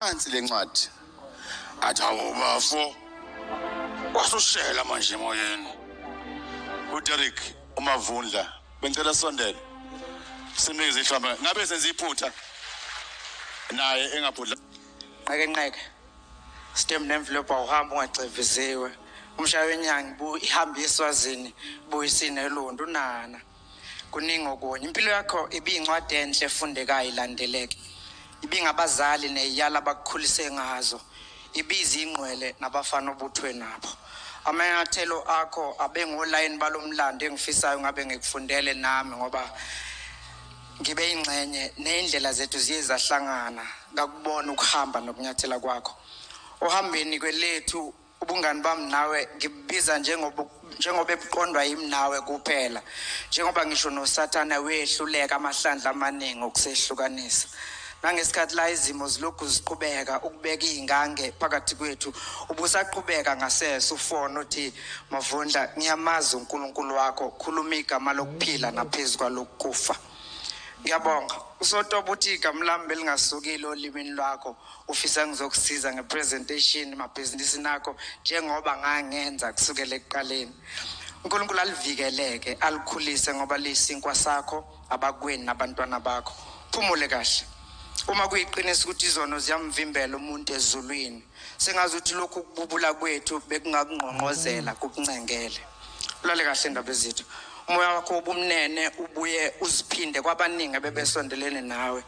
Phansi lencwadi athi awu bafo wasushela manje emoyeni. uDerek uMavundla bengicela sondele simnikeze ihlombe ngabe senze iphutha naye engaphudla. Nqeke nqeke stem nemvelophu awuhamba ungaceviziwe. Umshayi wenyanga ihamba eswazini buyisinelundu unana kuningi okunye. Impilo yakho ibiyincwadi enhle efundekayo ilandeleke, ibingabazali neyala abakukhulise ngazo, ibiza ingqwele nabafana obuthwe nabo. Amanyathelo akho abengolayini balomlando engifisayo ngabe ngikufundele nami, ngoba ngibe ingxenye ney'ndlela zethu ziye zahlangana ngakubona ukuhamba nokunyathela kwakho. Ohambeni kwelethu ubungani bami nawe ngibubiza njengoba ebuqondwa yimi nawe kuphela, njengoba ngisho noSathane wehluleka amahlandla amaningi okusehlukanisa. Nangesikhathi la izimo zilokhu ziqhubeka ukubeka iy'ngange phakathi kwethu, ubusaqhubeka ngasese ufone uthi Mavundla ngiyamazi uNkulunkulu wakho, khuluma igama lokuphila naphezu kwalokufa. Ngiyabonga. Usotoba uthi igama lami belingasukile olimini lwakho, ufisa ngizokusiza ngepresentation emabhizinisini akho njengoba ngangenza kusukela ekuqaleni. uNkulunkulu alivikeleke, alikhulise ngoba liyisinkwa sakho, abakweni nabantwana bakho. Phumule kahle. Uma kuyiqiniso ukuthi izono ziyamvimbela umuntu ezulwini, sengazi ukuthi lokhu kububula kwethu bekungakungqongqozela kukuncengele. Ulale kahle ndaba ezithu. Umoya wakho ubumnene ubuye uziphinde kwabaningi abebesondelene nawe.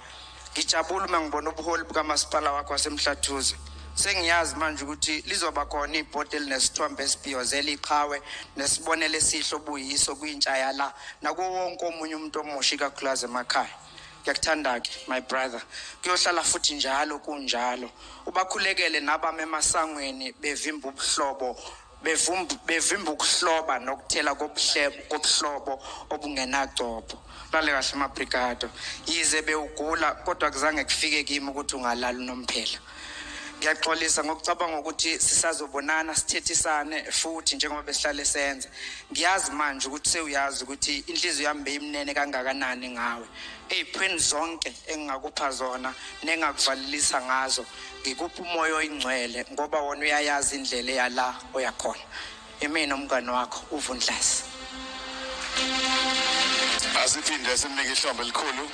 Ngijabula uma ngibona ubuholi bukamasipala wakho waseMhlathuze. Sengiyazi manje ukuthi lizoba khona ibhodi elinesithombe esibhiyozela iqhawe nesibonelo esihle obuyiso kwintsha yala nakuwo wonke omunye umuntu omusha ikakhulukazi emakhaya. Ngiyakuthanda-ke my brother, kuyohlala futhi njalo kunjalo. Ubakhulekele nabami emasangweni bevimba ubuhlobo, bevimba ukuhloba nokuthela kobuhlobo obungenagcobho. Lale kahle mabrigado, yize bewugula kodwa kuzange kufike kimi ukuthi ungalali unomphela. Ngiyaxolisa ngokucabanga ukuthi sisazobonana sithethisane futhi njengoba besihlale senza. Ngiyazi manje ukuthi sewuyazi ukuthi inhliziyo yami beyimnene kangakanani ngawe. Ey'phweni zonke engingakupha zona nengakuvalelisa ngazo, ngikupha umoya oyingcwele ngoba wona uyayazi indlela eyala oyakhona. Imina umngani wakho uVundlasi. Asiphinde simnike ihlombe elikhulu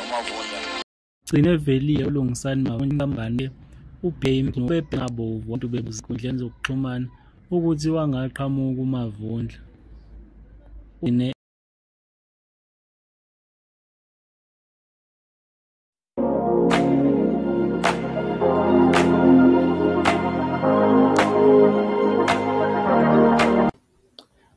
uMavundla. Gcine evelile uLungisani Mavundla uBhemi noBebovu abantu bezinkundleni zokuxhumana ukuthi wangaqhamuka uMavundla.